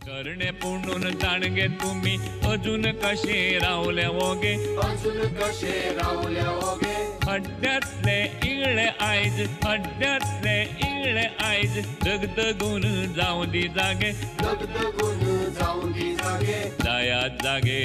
तरणे पुणून जाणगे तुमी अजून कशे रावले ओगे, अजून कशे रावले ओगे। हड्ड्यांतले इगळे आयज, हड्ड्यांतले इगळे आयज, दगदगून जावं दी जागे, दगदगून जावं दी जागे। जायात जागे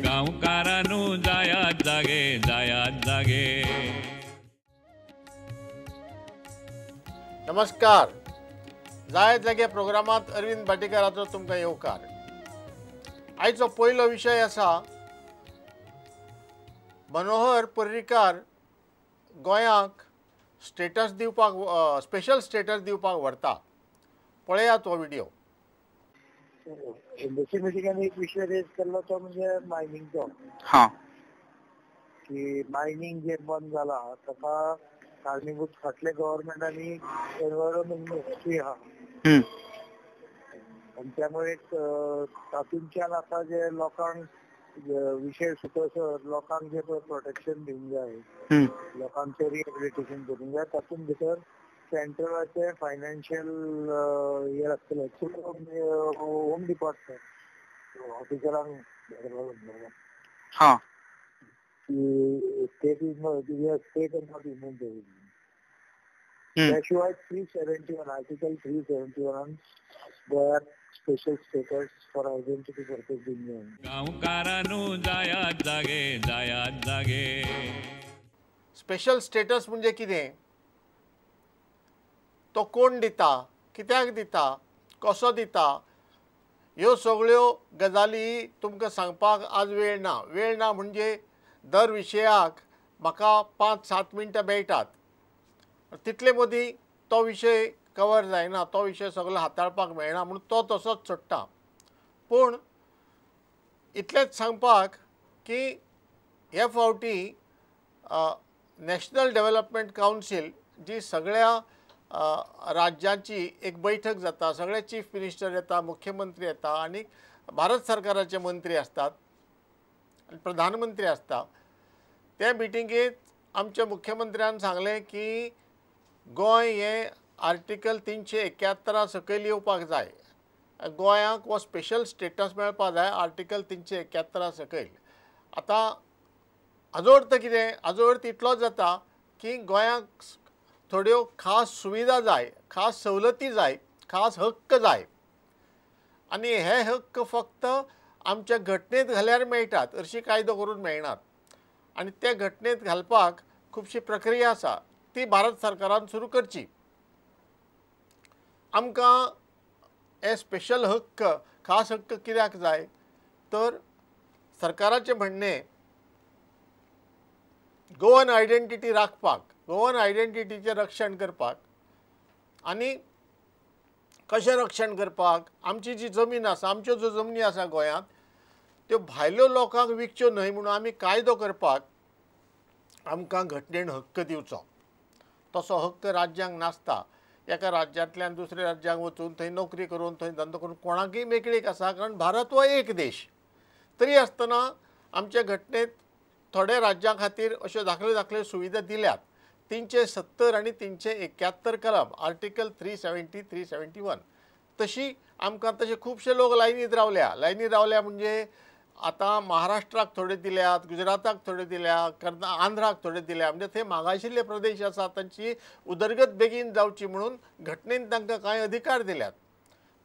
गांवकारानू, जायात जागे, जायात जागे। नमस्कार, जायात जागे प्रोग्रामात अरविंद भाटीकाराचो तुमकां येवकार। आयचो पयलो विशय आसा मनोहर पर्रीकार गोंयाक स्टेटस दिवपाक, स्पेशल स्टेटस दिवपाक व्हरता। पळयात हो व्हिडिओ। एम्बसी मिटिंगान एक विशय रेज केल्लो तो म्हणजे मायनिंगचो। हां, की मायनिंग जे बंद जाला ताका कारणीभूत फाटले गव्हर्नमेंटांनी एनवायरमेंट मिनिस्ट्री आहा आनी त्यामुळे तातूंतल्यान आतां जे लोकांक विशय सुटसर लोकांक जे पळय प्रोटेक्शन दिवंक जाय, लोकांचें रिहेबिलिटेशन करूंक जाय, तातूंत भितर सेंट्रलाचे फायनान्शियल हे आसतले होम डिपार्टमेंट ऑफिसरांक हां की state is not state and not union territory. त्याशिवाय 371 article 371 गोव्याक special status for identity purpose दिवंक जाय। गांवकारानू जायात जागे, जायात जागे। स्पेशल स्टेटस म्हणजे कितें, तो कोण दिता, कित्याक दिता, कसो दिता, ह्यो सगळ्यो गजाली तुमकां सांगपाक आज वेळ ना। वेळ ना म्हणजे दर विशयाक म्हाका 5-7 मिनटां मेळटात, तितले मदीं तो विशय कवर जायना, तो विशय सगळो हाताळपाक मेळना म्हणून तो तसोच सोडटा। पूण इतलेंच सांगपाक की हे फावटी नॅशनल डेव्हलपमेंट कावन्सील जी सगळ्या राज्यांची एक बैठक जाता, सगळे चीफ मिनिस्टर येता, मुख्यमंत्री येता आनी भारत सरकाराचे मंत्री आसतात, प्रधानमंत्री आसता। त्या मिटिंगेंत आमच्या मुख्यमंत्र्यान सांगलें की गोंय हें आर्टिकल 371 सकयल येवपाक जाय, गोंयाक हो स्पेशल स्टेटस मेळपाक जाय आर्टिकल 371 सकयल। आतां हाजो अर्थ कितें, हाजो अर्थ इतलोच जाता की गोंयाक थोड्यो खास सुविधा जाय, खास सवलती जाय, खास हक्क जाय आनी हे हक्क फक्त आमच्या घटनेत घाल्यार मेळटात, हरशीं कायदो करून मेळनात। आनी ते घटनेत घालपाक खुबशी प्रक्रिया आसा, ती भारत सरकारान सुरू करची। आमकां हे स्पेशल हक्क, खास हक्क कित्याक जाय, तर सरकाराचें म्हणणें गोवन आयडेंटिटी राखपाक, गोवन आयडेंटिटीचें रक्षण करपाक। आनी कशें रक्षण करपाक, आमची जी जमीन आसा, आमच्यो ज्यो जमनी आसा गोंयांत त्यो भायल्यो लोकांक विकच्यो न्हय म्हणून आमी कायदो करपाक आमकां घटनेन हक्क दिवचो। तसो हक्क राज्यांक नासता। एका राज्यांतल्यान दुसऱ्या राज्यांक वचून थंय नोकरी करून थंय धंदो करून कोणाकय मेकळीक आसा, कारण भारत हो एक देश। तरी आसतना आमच्या घटनेत थोड्या राज्यां खातीर अश्यो दाखल्यो दाखल्यो सुविधा दिल्यात। 370 आनी 371 कलम, आर्टिकल 370, 371। तशी आमकां तशे खुबशे लोक लायनीत रावल्या। लायनीत रावल्या म्हणजे आतां महाराष्ट्राक थोडे दिल्यात, गुजराताक थोडे दिल्या, आंध्राक थोडे दिल्या, म्हणजे थंय मागाशिल्ले प्रदेश आसा तांची उदरगत बेगीन जावची म्हणून घटनेन तांकां कांय अधिकार दिल्यात।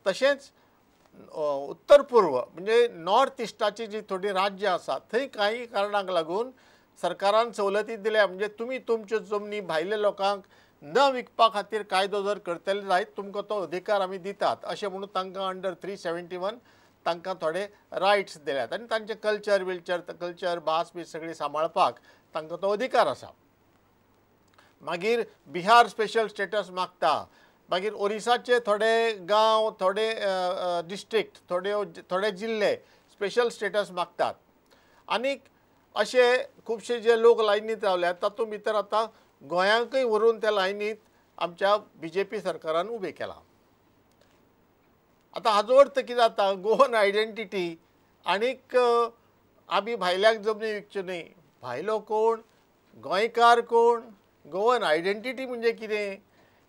तशेंच उत्तर पूर्व म्हणजे नॉर्थ इस्टाची जी थोडी राज्यां आसात थंय कांय कारणांक लागून सरकारान सवलती दिल्या, म्हणजे तुमी तुमच्यो जमनी भायल्या लोकांक न विकपा खातीर कायदो जर करतले जायत तुमकां तो अधिकार आमी दितात अशें म्हणून तांकां अंडर 371 तांकां थोडे रायट्स दिल्यात आनी तांचें कल्चर विल्चर कल्चर भास बी सगळी सांबाळपाक तांकां तो अधिकार आसा। मागीर बिहार स्पेशल स्टेटस मागता, मागीर ओरिसाचे थोडे गांव, थोडे डिस्ट्रिक्ट, थोडे जिल्ले स्पेशल स्टेटस मागतात। आनीक अशे खुबशे जे लोक लायनीत रावल्यात तातूंत भितर आतां गोंयांकय व्हरून त्या लायनीत आमच्या बीजेपी सरकारान उबें केलां। आतां हाजो अर्थ कितें जाता, गोवन आयडेंटिटी आनीक आमी भायल्याक जमनी विकच्यो न्हय। भायलो कोण, गोंयकार कोण, गोवन आयडेंटिटी म्हणजे कितें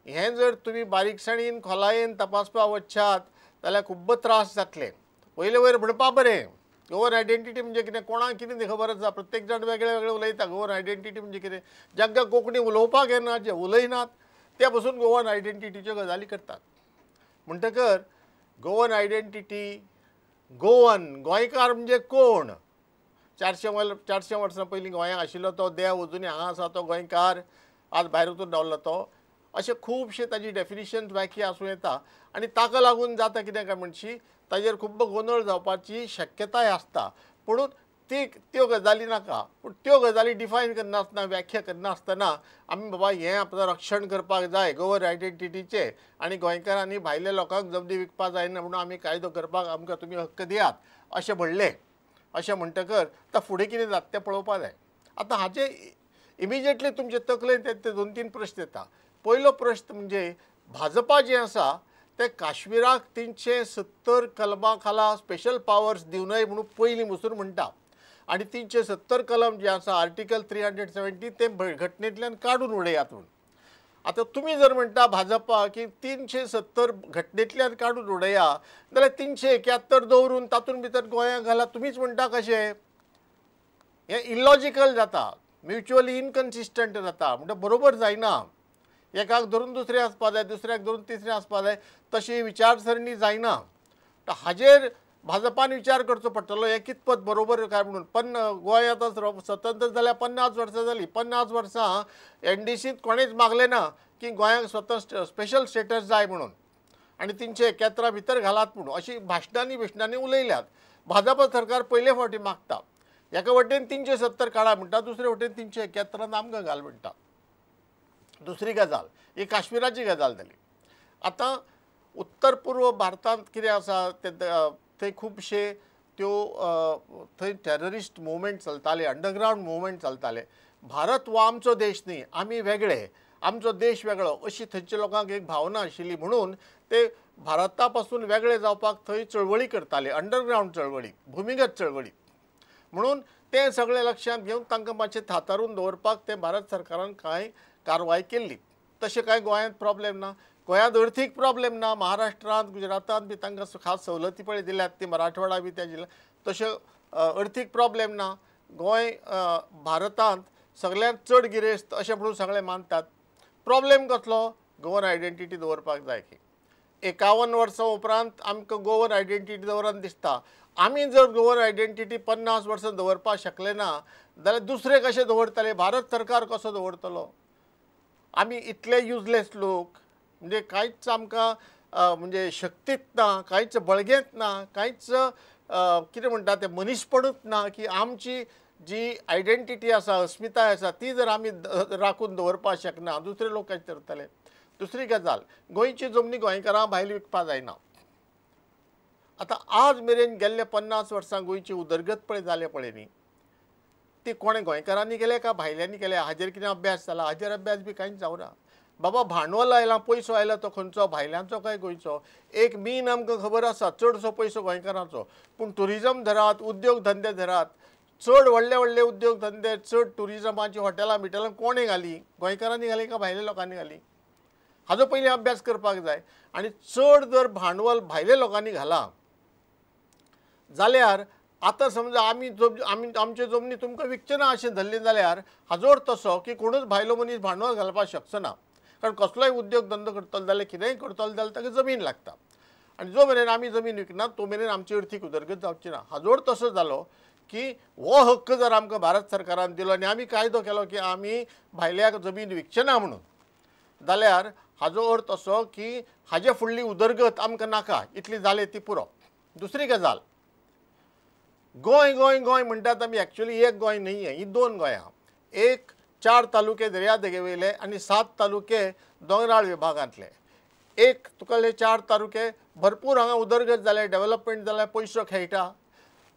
हें जर तुमी बारीकसाणीन खोलायेन तपासपाक वचशात जाल्यार खूब्ब त्रास जातले. वयले वयर म्हणपा बरें गोवन आयडेंटिटी म्हणजे कितें कोणाक कितें खबर आसा, प्रत्येक जाण वेगळे वेगळे उलयता. गोवन आयडेंटिटी म्हणजे कितें, जांकां कोंकणी उलोवपाक येना, जे उलयनात ते पसून गोवन आयडेंटिटीच्यो गजाली करतात. म्हणटकर गोवन आयडेंटिटी, गोवन गोंयकार म्हणजे कोण, 400 वर्सां पयलीं गोंयांत आशिल्लो तो देव अजुनूय हांगा आसा तो गोंयकार, आज भायर वचून रावलो तो, अशे खुबशे ताजी डेफिनेशन व्याख्या आसूं येता. आनी ताका लागून जाता कितें काय म्हणशी ताजेर खूब गोंदळ जावपाची शक्यताय आसता. पूण ती त्यो गजाली नाका, पूण त्यो गजाली डिफायन करनासतना, व्याख्या करनासतना आमी बाबा हें आपलें रक्षण करपाक जाय गोवन आयडेंटिटीचें आनी गोंयकारांनी भायल्या लोकांक जमनी विकपाक जायना म्हणून आमी कायदो करपाक आमकां तुमी हक्क दियात अशें म्हणलें. अशें म्हणटकर आतां फुडें कितें जाता तें पळोवपाक जाय. आतां हाचे इमिजिएटली तुमचे तकलेंत ते 2-3 प्रश्न येता. पयलो प्रश्न म्हणजे भाजपा जें आसा ते काश्मीराक 370 कलमा खाला स्पेशल पावर्स दिवं नये म्हणून पयलीं पसून म्हणटा आनी 370 कलम जें आसा आर्टिकल 370 तें घटनेंतल्यान काडून उडयात म्हणून. आतां तुमी जर म्हणटा भाजपा की 370 घटनेंतल्यान काडून उडया जाल्यार 371 दवरून तातूंत भितर गोंयांक घाला तुमीच म्हणटा कशें, हें इलॉजिकल जाता, म्युच्युअली इनकन्सिस्टंट जाता, म्हणटा बरोबर जायना. एकाक धरून दुसरें आसपा जाय, दुसऱ्याक धरून तिसरें आसपा जाय, तशी विचारसरणी जायना. हाजेर भाजपान विचार करचो पडटलो हें कितपत बरोबर काय म्हणून. पण गोंय आतां स्वतंत्र जाल्यार 50 वर्सां जालीं, 50 वर्सां एनडीसींत कोणेच मागलें ना की गोंयांक स्वतंत्र स्पेशल स्टेटस जाय म्हणून आनी 371 भितर घालात म्हणून अशी भाशणांनी बिशणांनी उलयल्यात. भाजपा सरकार पयले फावटी मागता, एका वटेन 370 काडा म्हणटा, दुसरे वटेन 371 आमकां घाल म्हणटा. दुसरी गजाल ही काश्मीराची गजाल जाली. आतां उत्तर पूर्व भारतांत कितें आसा ते थंय खुबशे त्यो थंय टेररिस्ट मुवमेंट चलताले, अंडरग्रावंड मुवमेंट चलताले. भारत हो आमचो देश न्ही, आमी वेगळे, आमचो देश वेगळो अशी थंयच्या लोकांक एक भावना आशिल्ली म्हणून ते भारता पासून वेगळे जावपाक थंय चळवळी करताले, अंडरग्रावंड चळवळी, भुमिगत चळवळी. म्हणून तें सगळें लक्षांत घेवन तांकां मातशें थातारून दवरपाक तें भारत सरकारान कांय कारवाय केल्ली. तशें कांय गोंयांत प्रॉब्लेम ना, गोंयांत अर्थीक प्रॉब्लेम ना. महाराष्ट्रांत, गुजरातांत बी तांकां खास सवलती पळय दिल्यात ती, मराठवाडा बी त्या जिल्ल्यांत तशें अर्थीक प्रॉब्लेम ना. गोंय भारतांत सगळ्यांत चड गिरेस्त अशें म्हणून सगळे मानतात. प्रॉब्लेम कसलो, गोवन आयडेंटिटी दवरपाक जाय की 51 वर्सां उपरांत आमकां गोवन आयडेंटिटी दवरन दिसता. आमी जर गोवन आयडेंटिटी 50 वर्सां दवरपाक शकले ना जाल्यार दुसरे कशें दवरतले, भारत सरकार कसो दवरतलो? आमी इतले युजलेस लोक, म्हणजे कांयच आमकां म्हणजे शक्तीच ना, कांयच बळगेंच ना, कांयच कितें म्हणटा तें मनीसपणूच ना की आमची जी आयडेंटिटी आसा, अस्मिताय आसा ती जर आमी राखून दवरपाक शकना दुसरे लोक कशें करतले. दुसरी गजाल, गोंयची जमनी गोंयकारां भायर विकपाक जायना. आतां आज मेरेन गेल्ले 50 वर्सां गोंयची उदरगत पळय जाल्या पळय न्ही, ती कोणें गोंयकारांनी केल्या काय भायल्यांनी केल्या हाजेर कितें अभ्यास जाला? हाजेर अभ्यास बी कांयच जावना. बाबा भांडवल आयलां, पयसो आयला तो खंयचो, भायल्यांचो काय गोंयचो? एक मीन आमकां खबर आसा चडसो पयसो गोंयकारांचो, पूण ट्युरिजम धरात, उद्योग धंदे धरात, चड व्हडले व्हडले उद्योग धंदे, चड ट्युरिजमाची हॉटेलां बिटेलां कोणें घालीं, गोंयकारांनी घालीं काय भायल्या लोकांनी घालीं? हाजो पयलीं अभ्यास करपाक जाय. आनी चड जर भांडवल भायल्या लोकांनी घालां जाल्यार आतां समजा आमी आमी आमच्यो जमनी तुमकां विकचे ना अशें धरलें जाल्यार हाजो अर्थ तसो की कोणूच भायलो मनीस भांडवल घालपाक शकचो ना. कारण कसलोय उद्योग धंदो करतलो जाल्यार, कितेंय करतलो जाल्यार ताका जमीन लागता आनी जो मेरेन आमी जमीन विकना तो मेरेन आमची अर्थीक उदरगत जावची ना. हाजो अर्थ तसो जालो की हो हक्क जर आमकां भारत सरकारान दिलो आनी आमी कायदो केलो की आमी भायल्याक जमीन विकचे ना म्हणून, जाल्यार हाजो अर्थ असो की हाजे फुडली उदरगत आमकां नाका, इतली जाली ती पुरो. दुसरी गजाल, गोंय गोंय गोंय म्हणटात आमी, एक्चुअली एक गोंय न्ही, ही 2 गोंयां. एक 4 तालुके दर्यादेगे वयले आनी 7 तालुके दोंगराळ विभागांतले. एक तुका हे 4 तालुके भरपूर हांगा उदरगत जाले, डेवलपमेंट जालें, पयसो खेळटा.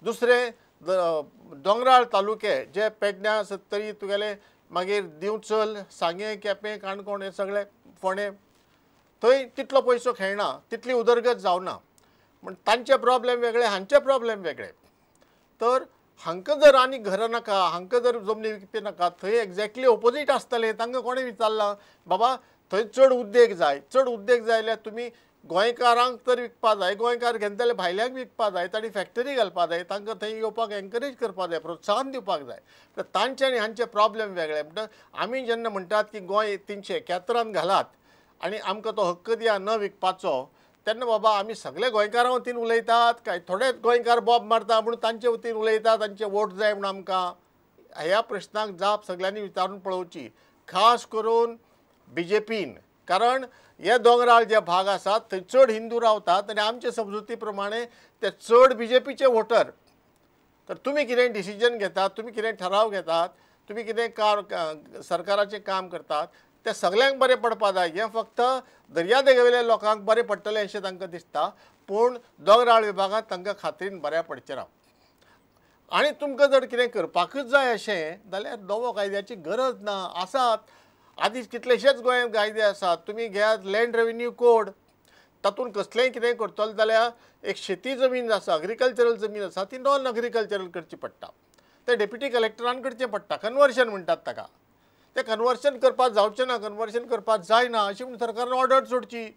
दुसरे दोंगराळ तालुके जे पेडण्या, सत्तरी तुगेले, मागीर दिवचल, सांगें, केपें, काणकोण हे सगळे, फोंडें, थंय तितलो पयसो खेळना, तितली उदरगत जावना. म्हण तांचे प्रॉब्लेम वेगळे, हांचे प्रॉब्लेम वेगळे. तर हांकां जर आनी घरां नाका, हांकां जर जमनी विकपी नाका, थंय एक्झॅक्टली ओपोजीट आसतलें. तांकां कोणें विचारलां बाबा थंय चड उद्देग जाय, चड उद्देग जाय जाल्यार तुमी गोंयकारांक तर विकपा जाय, गोंयकार घेतले जाल्यार भायल्यांक विकपा जाय, तांणी फॅक्टरी घालपा जाय, तांकां थंय येवपाक एनकरेज करपा जाय, प्रोत्साहन दिवपाक जाय. तर तांचे आनी हांचे प्रॉब्लेम वेगळे. म्हणटा आमी जेन्ना म्हणटात की गोंय 371 घालात आनी आमकां तो हक्क दिया न विकपाचो, तेन्ना बाबा आमी सगळे गोंयकारां वतीन उलयतात काय थोडेच गोंयकार बॉब मारता म्हूण तांचे वतीन उलयतात, तांचे वोट जाय म्हूण आमकां? ह्या प्रश्नाक जाप सगळ्यांनी विचारून पळोवची, खास करून बीजेपीन. कारण हे दोंगराळ जे भाग आसात थंय चड हिंदू रावतात आनी आमचे समजुती प्रमाणे ते चड बीजेपीचे वोटर. तर तुमी कितें डिसिजन घेतात, तुमी कितें ठराव घेतात, तुमी कितें सरकाराचें काम करतात ते सगळ्यांक बरें पडपा जाय. हें फक्त दर्यादेगेवेल्या लोकांक बरें पडटलें अशें तांकां दिसता, पूण दोंगराळ विभागांत तांकां खात्रीन बऱ्या पडचें ना. आनी तुमकां जर कितें करपाकूच जाय अशें जाल्यार नवो कायद्याची गरज ना. आसात आदीं कितलेशेच गोंयांत कायदे आसात. तुमी घेयात लँड रेवेन्यू कोड, तातूंत कसलेंय कितें करतले जाल्यार एक शेती जमीन आसा, अग्रिकल्चरल जमीन आसा, ती नॉन अग्रिकल्चरल करची पडटा, तें डेप्युटी कलेक्टरान करचें पडटा, कन्वर्शन म्हणटात ताका. तें कन्वर्शन करपाक जावचें ना, कन्वर्शन करपाक जायना अशें म्हूण सरकारान ऑर्डर सोडची.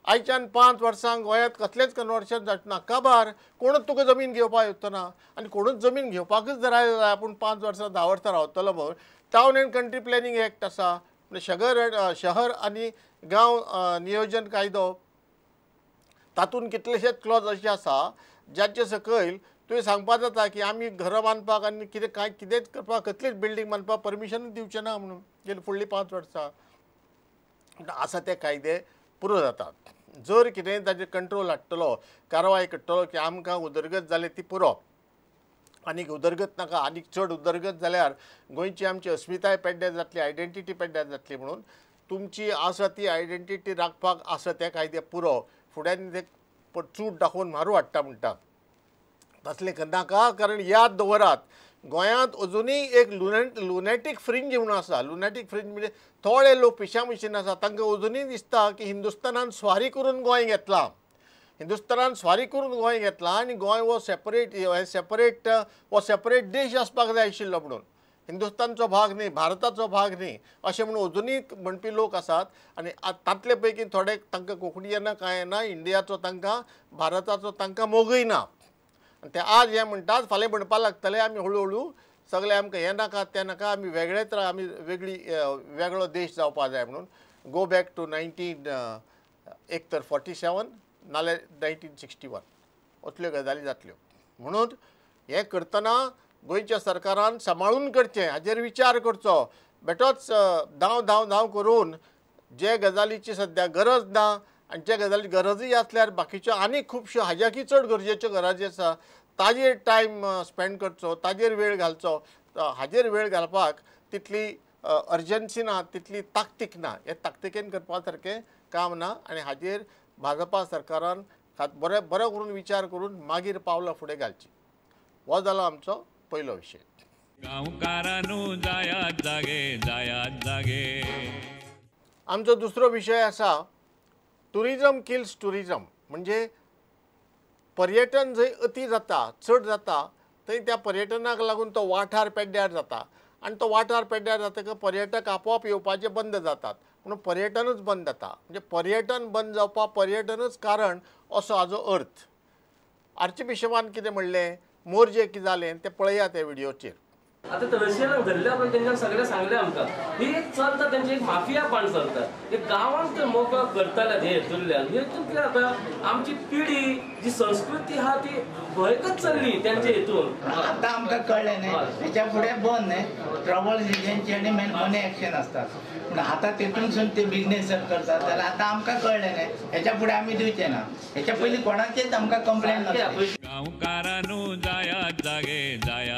आयच्यान 5 वर्सांक गोंयांत कसलेंच कन्वर्शन जावचें ना. काबार कोणूच तुका जमीन घेवपाक येवचो ना आनी कोणूच जमीन घेवपाकूच जर आयलो जाल्यार आपूण 5 वर्सां 10 वर्सां रावतलो म्हूण. Town and country planning act आसा, शहर आनी गांव नियोजन कायदो, तातूंत कितलेशेच क्लॉज अशे आसा जाचे सकयल तुवें सांगपाक जाता की आमी घरां बांदपाक आनी कितें कांय कितेंच करपाक, कसलीच बिल्डींग बांदपाक परमिशनूच दिवचें ना म्हणून गेले फुडलीं 5 वर्सां. आसा ते कायदे पुरो जातात. जर कितेंय ताजेर कंट्रोल हाडटलो, कारवाय करतलो की आमकां उदरगत जाली ती पुरो, आनीक उदरगत नाका, आनीक चड उदरगत जाल्यार गोंयची आमची अस्मिताय पेड्ड्यार जातली, आयडेंटिटी पेड्ड्यार जातली म्हणून तुमची आसा ती आयडेंटिटी राखपाक आसा ते कायदे पुरो. फुड्यान ते चूड दाखोवन मारू हाडटा म्हणटा तसलें करनाका. कारण याद दवरात, गोंयांत अजुनूय एक लुनेटीक फ्रिंज म्हणून आसा. लुनेटीक फ्रिंज म्हणजे थोडे लोक पिश्या मशीन आसा, तांकां अजुनूय दिसता की हिंदुस्तानान स्वारी करून गोंय घेतलां, हिंदुस्तानान स्वारी करून गोंय घेतलां आनी गोंय हो सेपरेट हो सेपरेट देश आसपाक जाय आशिल्लो म्हणून, हिंदुस्तानचो भाग न्ही, भारताचो भाग न्ही अशें म्हणून अजुनूय म्हणपी लोक आसात. आनी तांतले पैकी थोडे तांकां कोंकणी येना, कांय येना, इंडियाचो तांकां, भारताचो तांकां मोगूय ना. आनी ते आज हें म्हणटात, फाल्यां म्हणपाक लागतले आमी हळू हळू सगळें आमकां हें नाका तें नाका, आमी वेगळेच, आमी वेगळी वेगळो देश जावपाक जाय म्हणून. गो बॅक टू 1947 नाल्यार 1961 असल्यो गजाली जातल्यो. म्हणून हें करतना गोंयच्या सरकारान सांबाळून करचें, हाजेर विचार करचो. बेठोच धांव धांव धांव करून जे गजालीची सद्या गरज ना आनी जे गजाली गरजूय आसल्यार बाकीच्यो आनीक खुबश्यो हाज्याकय चड गरजेच्यो गरजी आसा ताजेर टायम स्पेंड करचो, ताजेर वेळ घालचो. हाजेर वेळ घालपाक तितली अर्जन्सी ना, तितली ताकतीक ना. हें ताकतिकेन करपा सारकें काम ना आनी हाजेर भाजपा सरकारान बरें बरें करून विचार करून मागीर पावलां फुडें घालची. हो जालो आमचो पयलो विशय. गांवकारांनो जायात जागे, जायात जागे. आमचो दुसरो विशय आसा टुरिजम किल्स टुरिजम. म्हणजे पर्यटन जंय अती जाता, चड जाता, थंय त्या पर्यटनाक लागून तो वाठार पेड्ड्यार जाता आनी तो वाठार पेड्ड्यार जातकच पर्यटक आपोआप येवपाचे बंद जातात, म्हणून पर्यटनूच बंद जाता. म्हणजे पर्यटन बंद जावपाक पर्यटनूच कारण असो हाजो अर्थ. आर्चबिशपान कितें म्हणलें, मोरजे कितें जालें तें पळयात त्या व्हिडियोचेर. आतां रशियनाक धरल्या उपरांत तेंच्यान सगळें सांगलें आमकां, ही एक चलता तेंची एक माफिया पाण चलता. हे गांवांत ते मोकळो करताले हे हेतूंतल्यान. हेतून कितें जाता, आमची पिढी जी संस्कृती आहा ती भंयकच चल्ली तेंचे हेतून. आतां आमकां कळ्ळें न्ही, हेच्या फुडें बंद न्ही, ट्रॅव्हल एजन्सी आनी मनी एक्शन आसतात, पूण आतां तेतूनसून ते बिजनेस जर करतात जाल्यार आतां आमकां कळ्ळें न्ही, हेच्या फुडें आमी दिवचे ना. हेच्या पयलीं कोणाचेच आमकां कंप्लेन नासली. गांवकारांनो जायात जागे, जायात